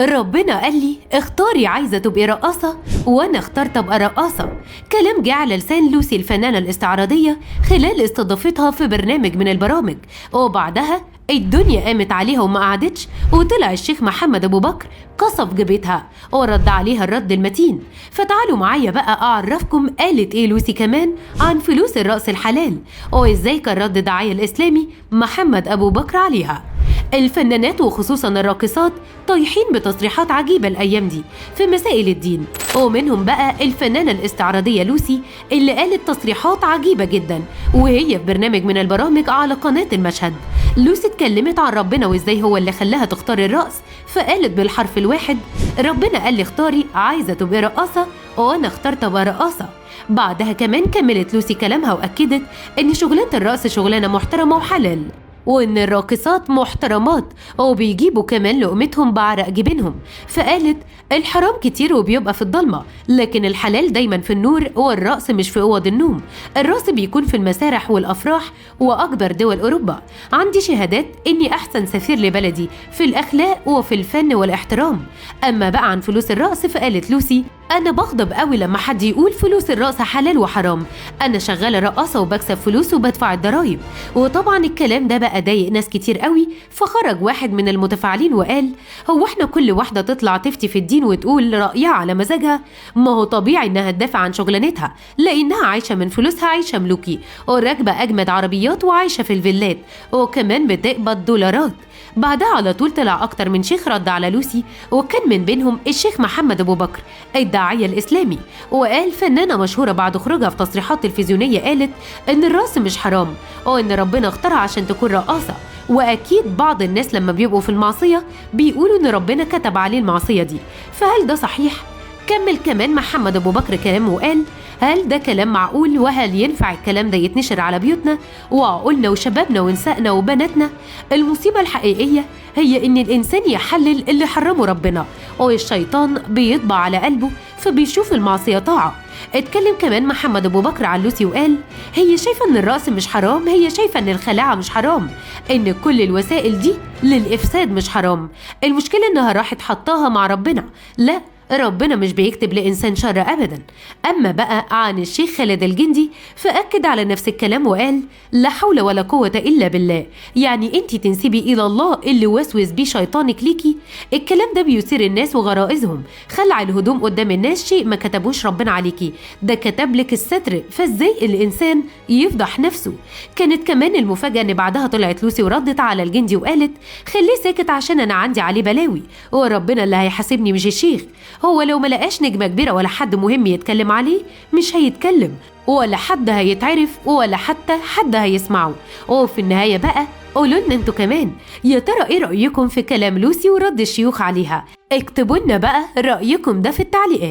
ربنا قال لي اختاري عايزة تبقي رقاصة وانا اخترت ابقى رقاصة. كلام جه على لسان لوسي الفنانة الاستعراضية خلال استضافتها في برنامج من البرامج، وبعدها الدنيا قامت عليها وما قعدتش، وطلع الشيخ محمد ابو بكر قصف جبهتها ورد عليها الرد المتين. فتعالوا معايا بقى اعرفكم قالت ايه لوسي كمان عن فلوس الرقص الحلال وازاي كان رد الداعية الاسلامي محمد ابو بكر عليها. الفنانات وخصوصا الراقصات طايحين بتصريحات عجيبة الأيام دي في مسائل الدين، ومنهم بقى الفنانة الاستعراضية لوسي اللي قالت تصريحات عجيبة جدا وهي في برنامج من البرامج على قناة المشهد. لوسي اتكلمت عن ربنا وازاي هو اللي خلاها تختار الرقص، فقالت بالحرف الواحد ربنا قال لي اختاري عايزة تبقي رقاصة وانا اخترت ابقى رقاصة. بعدها كمان كملت لوسي كلامها وأكدت ان شغلانة الرقص شغلانة محترمة وحلال، وإن الراقصات محترمات وبيجيبوا كمان لقمتهم بعرق جبينهم. فقالت الحرام كتير وبيبقى في الضلمة، لكن الحلال دايما في النور، والرقص مش في أوض النوم، الرقص بيكون في المسارح والأفراح وأكبر دول أوروبا. عندي شهادات إني أحسن سفير لبلدي في الأخلاق وفي الفن والاحترام. أما بقى عن فلوس الرقص فقالت لوسي أنا بغضب قوي لما حد يقول فلوس الرقص حلال وحرام، أنا شغالة رقاصة وبكسب فلوس وبدفع الضرايب. وطبعا الكلام ده بقى ضايق ناس كتير قوي، فخرج واحد من المتفاعلين وقال هو احنا كل واحدة تطلع تفتي في الدين وتقول رأيها على مزاجها؟ ما هو طبيعي إنها تدافع عن شغلانتها لأنها عايشة من فلوسها عيشة ملوكي وراكبة أجمد عربيات وعايشة في الفيلات وكمان بتقبض دولارات. بعدها على طول طلع أكتر من شيخ رد على لوسي، وكان من بينهم الشيخ محمد أبو بكر الداعية الإسلامي، وقال فنانة مشهورة بعد خروجها في تصريحات تلفزيونية قالت إن الرقص مش حرام وإن ربنا اختارها عشان تكون رقاصة، وأكيد بعض الناس لما بيبقوا في المعصية بيقولوا إن ربنا كتب عليه المعصية دي، فهل ده صحيح؟ كمل كمان محمد أبو بكر كلامه وقال هل ده كلام معقول؟ وهل ينفع الكلام ده يتنشر على بيوتنا وعقولنا وشبابنا ونسائنا وبناتنا؟ المصيبة الحقيقية هي إن الإنسان يحلل اللي حرمه ربنا والشيطان بيطبع على قلبه فبيشوف المعصية طاعة. اتكلم كمان محمد أبو بكر عن لوسي وقال هي شايفة إن الرقص مش حرام، هي شايفة إن الخلاعة مش حرام، إن كل الوسائل دي للإفساد مش حرام، المشكلة إنها راحت حطاها مع ربنا، لا ربنا مش بيكتب لإنسان شر أبدا. أما بقى عن الشيخ خالد الجندي فأكد على نفس الكلام وقال لا حول ولا قوة إلا بالله، يعني أنت تنسبي إلى الله اللي وسوس بيه شيطانك ليكي؟ الكلام ده بيثير الناس وغرائزهم، خلع الهدوم قدام الناس شيء ما كتبوش ربنا عليكي، ده كتب لك الستر، فازاي الإنسان يفضح نفسه؟ كانت كمان المفاجأة إن بعدها طلعت لوسي وردت على الجندي وقالت خليه ساكت عشان أنا عندي عليه بلاوي وربنا اللي هيحاسبني مش الشيخ، هو لو ما لقاش نجمة كبيرة ولا حد مهم يتكلم عليه مش هيتكلم ولا حد هيتعرف ولا حتى حد هيسمعه. وفي النهاية بقى قولوا لنا انتوا كمان يا ترى ايه رأيكم في كلام لوسي ورد الشيوخ عليها؟ اكتبوا لنا بقى رأيكم ده في التعليقات.